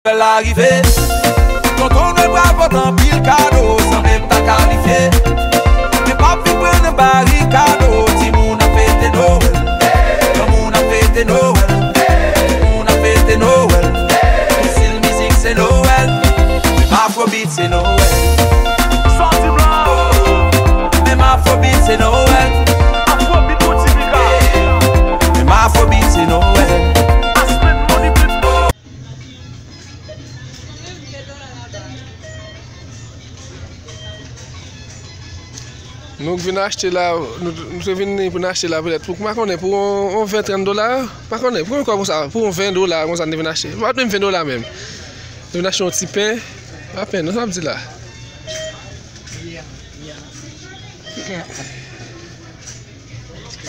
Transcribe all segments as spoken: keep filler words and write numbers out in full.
Nwèl la rive. Tonton Nwèl pral pote anpil kado, san menm ta kalifye. Men p ap vin pran nan barikado. Timoun ap fete Nwèl. Granmoun ap fete Nwèl. Timoun ap fete Nwèl. Estil mizik se Nwèl. Menm afrobeat se Nwèl. Sòti blan. Menm afrobeat se Nwèl. Afrobeat pou Tipika. Menm afrobeat se Nwèl. Aspen Money Beat. Nou k vin achte la, nou, nou te vin pou n achte la petèt pou, m pa konnen, pou yon, yon ven, trant dola, m pa konnen, pou yon kòb konsa, pou yon ven dola konsa, nou te vin achte. M pa t menm ven dola menm. Nou vin achte yon ti pen, apèn, nou sa m di la.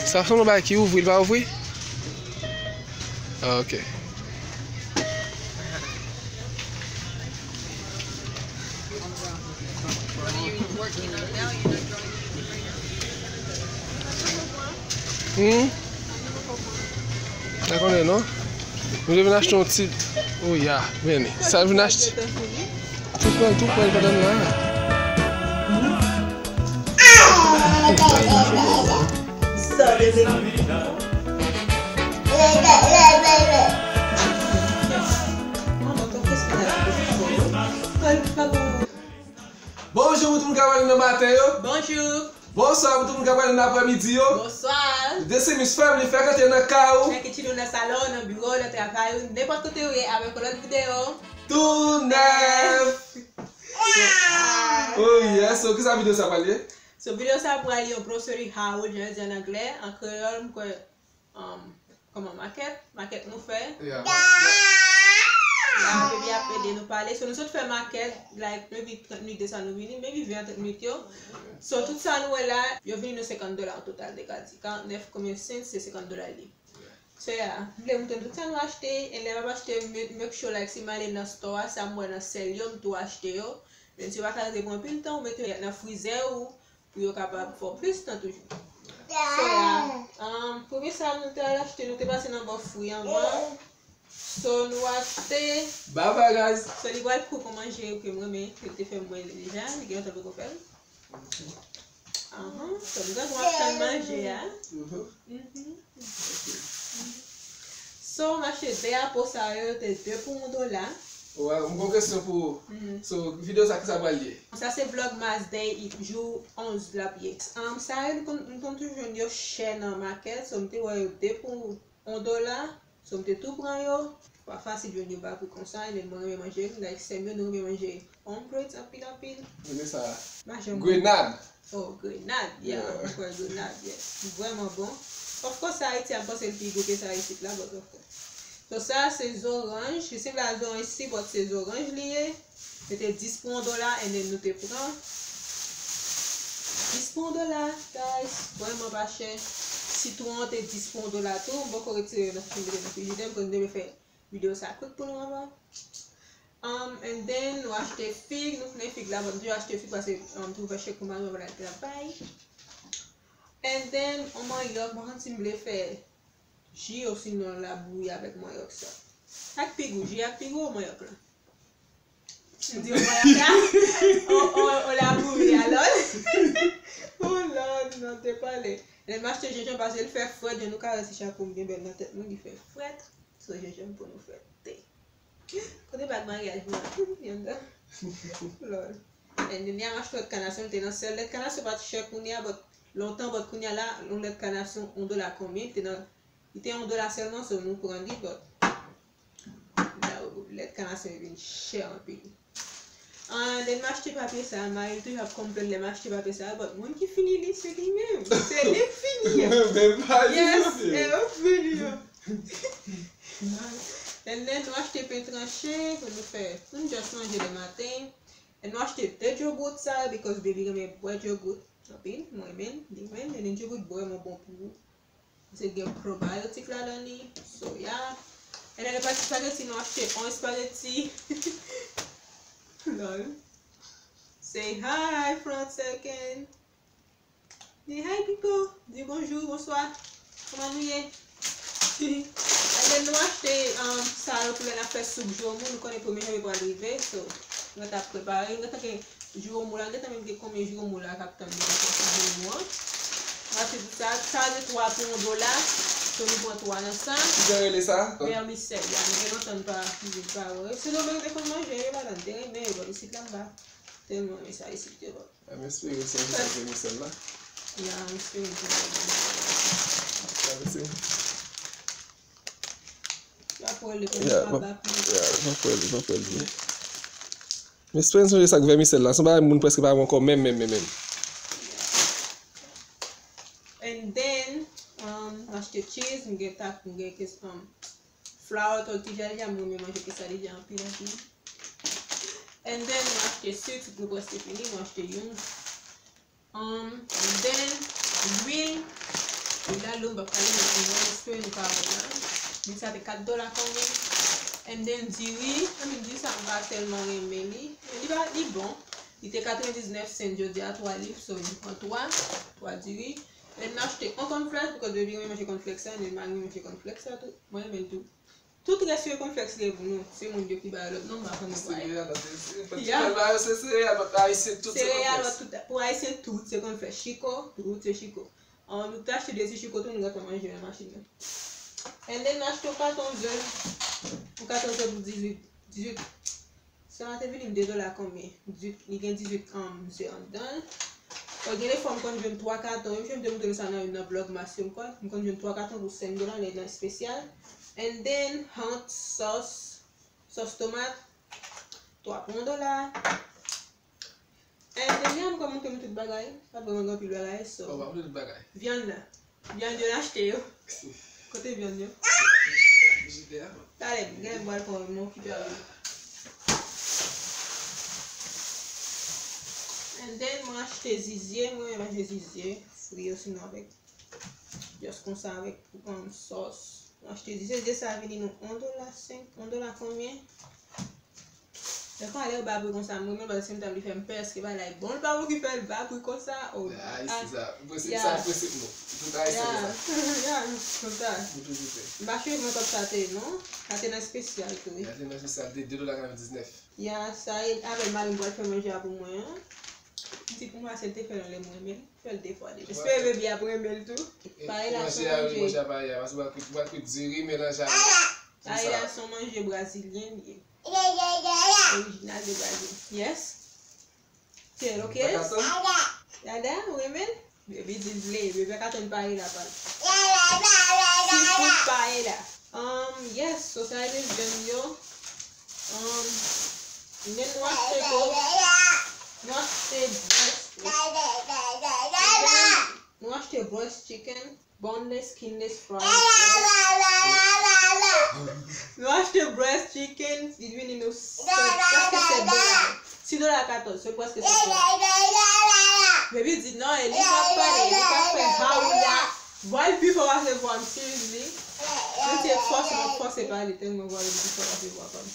Sa se yon bagay ki ouvri, li pa ouvri? Ah, ok. Hmm? Pa konnen non. Nou te vin achte yon ti. Oh ya, vini. Sa vin achte. Tou pran, tou pran pandan la. Bonjou pou tout moun k ap gade nan maten yo. Bonjou. Bonswa pou tout moun k ap gade nan aprèmidi yo. Bonswa. Desi Miss Family fèk antre nan kay ou. Fèk antre nan salon, nan biwo, nan travay ou, nenpòt kote ou ye avèk yon lòt videyo. Tou nèf. Oh yes, so kisa videyo sa pral ye? So videyo sa pral ye yon grocery haul, jan yo di an anglè, an kreyòl, m kwè, um, kòman, makèt, makèt nou fè. Yeah. La, baby ap ede nou pale. So nou sot fè makèt, like, maybe trant minit de sa nou vini, maybe ven a trant minit yo. So tout sa nou wè la, yo vini nou senkant dola an total, te ka di. Karantnèf konbyen sent, se senkant dola li. So yeah, m vle montre nou tout sa nou achte, and lè m ap achte, make sure, like, si m ale nan store a, sa m wè nan sèl yo, m tou achte yo. Men si w pa ka rete pou anpil tan, ou mete yo nan frizè ou, pou yo kapab fè w plis tan toujou. So yeah, um, premye sa nou te al achte, nou te pase nan bò fwi anvan. So nou achte. Bye bye guys. So li pral kou pou manje ke m renmen, ke l te fè m mwen deja, li gen lontan poko fè l. Ahan, so m gen dwa fè manje a. Mhm. So m achte de apo sa yo, te de pou yon dola. Wè, m gon kesyon pou ou. Mhm. So videyo sa kisa pral ye? Sa se Vlogmas Day, jou onz l ap ye. Um, sa yo, nou konn, nou konn toujou jwenn yo chè nan makèt, so m te wè yo de pou yon dola, so m te tou pran yo. Pa fasil jwenn yo ba pri konsa, e mwen renmen manje, like sè m yo, nou renmen manje omelets anpil anpil. Renmen sa. Grenad. Oh, grenad, yeah, yeah. Mwen kwè grenad, yeah. Vrèman bon. Of course, sa Ayiti, m panse l pi gou ke sa isit la, but of course. So, sa se zoranj. Li semble a zoranj si, but se zoranj li ye. Se te dis pou yon dola, and then nou te pran dis pou yon dola, guys. Vrèman pa chè. Sitwon te dis pou yon dola tou. M poko retire yo nan frijidè, m konn dwe fè videyo sa kwik pou nou anvan. Um, and then, nou achte fig, nou konnen fig la, bon, m toujou achte fig paske, um, m toujou fè chèk pou mari mwen al travay. And then, yon manyòk, mwen santi m vle fè ji osinon labouyi avèk manyòk sa. Sa k pi gou, ji a k pi gou ou manyòk la? M di ou manyòk la? O, o, o labouyi a, Lòd. Oh Lòd, non, te pale. Lè m achte jenjanm paske l fè frèt, jan nou ka wè si chapo m gen bèl nan tèt mwen, li fè frèt. So, jenjanm pou nou fè te. Kote bag maryaj mwen an? Li anndan. Lòl. And then, m achte lèt kanasyon, m te nan sèl lèt kanasyon, pa t chè kounye a, but lontan, but kounye a la, yon lèt kanasyon, yon dola konbyen, te nan, li te yon dola sèlman, so nou pran li, but, lèt kanasyon vin chè anpil. And then, m achte papye sa, mari m toujou ap konplenn lè m achte papye sa, but moun ki fini li, se li menm. Se li k fini an. Yes, e yo k fini an. And then, nou achte pen tranche pou nou fè, pou nou just manje le maten. And nou achte de djogout sa, because baby renmen bwè djogout anpil, mwen renmen, li renmen, and then djogout vrèman bon pou ou. Paske gen probiotic ladan li, so yeah. And then, le pati spaghetti, nou achte yon spaghetti. Lol. Say hi, front second. Di hi people, di bonjou, bonswa. Kòman nou ye? And then nou achte, um, sa yo pou lè n ap fè soup jiwomou, nou konnen premye janvye pral rive, so, nou gentan ap prepare, nou gentan gen jiwomou la, nou gentan menm gen konbyen jiwomou la k ap tann nou pou sa jiwomou an. Mwen achte tout sa, sa se twa pou yon dola, so nou pran twa nan sa. Kijan rele sa? Vèmisèl, ya, nou gen lontan nou pa, nou pa wè. Sinon, nou te konn manje, yo pa tann, te renmen yo, bò, isit la m pa tèlman renmen sa isit, yo, bò. M espere se yon jou sa vèmisèl la. Ya, m espere se yon jou sa vèmisèl la. Sa vle di. Y ap wè l depi. Ya, m ap, ya, m ap wè l, m ap wè l tou. M espere se yon jou sa vèmisèl la. Se yon bagay moun prèske pa wè ankò menm, menm, menm, menm. And then, um, m achte cheese, m gen tak, m gen kes, um, flour, tòtija, deja m renmen manje kesadiya anpil, anpil. And then, mwen achte sik, sik nou prèske fini, mwen achte youn. Um, and then, lwil, lwil la, lwil m p ap pale, mwen espere nou pa wè la. Lwil sa te kat dola konbyen. And then, diri, I mean, diri sa m pa tèlman renmen li. Men li pa, li bon. Li te katrevendiznèf sent, jodi a twa liv, so nou pran twa, twa diri. And m achte yon kònflèks, because baby renmen manje kònflèks sa, and then mari manje kònflèks sa tou. Mwen renmen l tou. Tout rès yo kònflèks li ye pou nou. Se moun yo ki ba yo lòt non, m pa konn nou ba yo. Sereyal, se, se, se, ya. Pou Ayisyen tout se kònflèks. Sereyal, tout, pou Ayisyen tout se kònflèks. Chiko, tout se chiko. An, nou te achte de ti chiko tou, nou gentan manje nan machin nan. And then, m achte yon katon ze. Yon katon ze pou dizuit, dizuit. Sa a te vini m de dola konbyen? Dizuit, li gen dizuit, um, ze anndan l. Bon, gen de fwa m konn jwenn twa katon, wi, m te montre nou sa nan youn nan vlogmas yo, m kwè. M konn jwenn twa katon pou senk dola, lè nan espesyal. And then, hot sauce, sòs tomat, twa pou yon dola. And then, yeah, m kwè m montre nou tout bagay. Pa vrèman gen anpil bagay, so. Oh, pa montre tout bagay. Vyann nan. Vyann yo n achte yo. Kote vyann yo? Frijidè a. Talè, gen lè m pral pran yon okipe avè l. And then, mwen achte zizye, mwen renmen manje zizye, fri yo sinon avèk, just konsa avèk, um, sòs. Mwen achte zizye, zizye sa vini nou yon dola senk, yon dola konbyen? Lè fwa lè yo ba pri konsa, mwen menm, paske m ta vle fè m pè, èske pa like bon, l pa bon ki fè l ba pri konsa, oh. Ah, Ayisyen sa. Prensip sa, prensip nou. Tout Ayisyen konsa. Ya, konsa. Nou toujou fè. M pa cheve mwen kòb sa te, non. Sa te nan espesyal tou, wi. Sa te nan espesyal, te de dola katrevendiznèf. Ya, sa e, avè mari m pral fè manje a pou mwen an. M di pou mwen, se l te fè l anlè mwen, men l fè l de fwa deja. Espere baby ap renmen l tou. Paella se yon manje. Manje a, wi, manje a paella, paske w pral kwit, w pral kwit diri melanje avèk. Paella se yon manje brazilyen li ye. Orijinal de Brazil. Yes. Tèl, ok. Dada, ou renmen l? Baby di l vle, baby pa ka tann paella pa l. Seafood paella. Um, yes, so sa e de vyann yo. Um, men nou achte tou, nou achte breast, nou achte breast chicken. Boneless, skinless, fried rice. Nou achte breast chicken, li vini nou sèt, prèske sèt dola. Sis dola katòz, se prèske sèt dola. Baby di non, e li k ap pale, li k ap fè haoula. Vwa l pi fò pase vwa m, seriously. Mwen se fòse, mwen fòse pale, tèlman vwa l pi fò pase vwa pa m.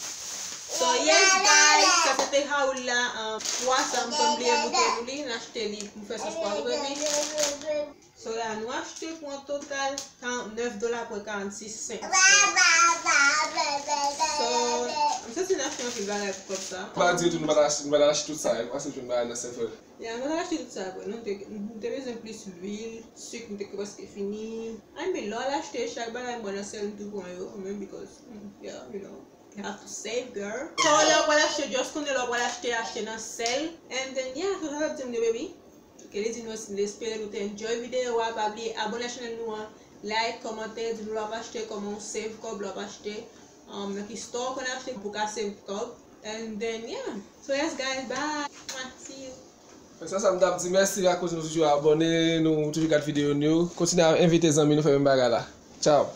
So, yes, guys, sa se te haoula, um, pwa sa, m konn bliye moute nou li, n achte li pou fè sòs pwazo, baby. So la, nou achte pou an total karannèf dola pwen karannsis sent. So, m santi n achte anpil bagay pou kòb sa. M pa di tou, nou pa t achte, nou pa t achte tout sa, e pa se jwenn bagay nan sèl frè. Ya, nou pa t achte tout sa vre, non, nou te, nou te bezwen plis lwil, sik, nou te prèske fini. I mean, lè w al achte chak bagay, mwen nan sèl, m tou pran yo, mwen menm, because, mm, yeah, you know, you have to save, girl. So, lè w pral achte, just konnen lè w pral achte, achte nan sèl. And then, yeah, so sa t ap di m de, baby. Ke li di nou, li espere nou te enjoy videyo a. Pa bliye abòne chanèl nou an, like, kòmante, di nou lè w ap achte, kòman w save kòb lè w ap achte, um, nan ki store w konn achte pou w ka save kòb. And then, yeah. So, yes, guys, bye. Mwah, see you. Fè sa, sa m t ap di, mèsi akoz nou toujou abòne, nou toujou gad videyo nou yo. Kontinye envite zanmi nou fè menm bagay la. Ciao.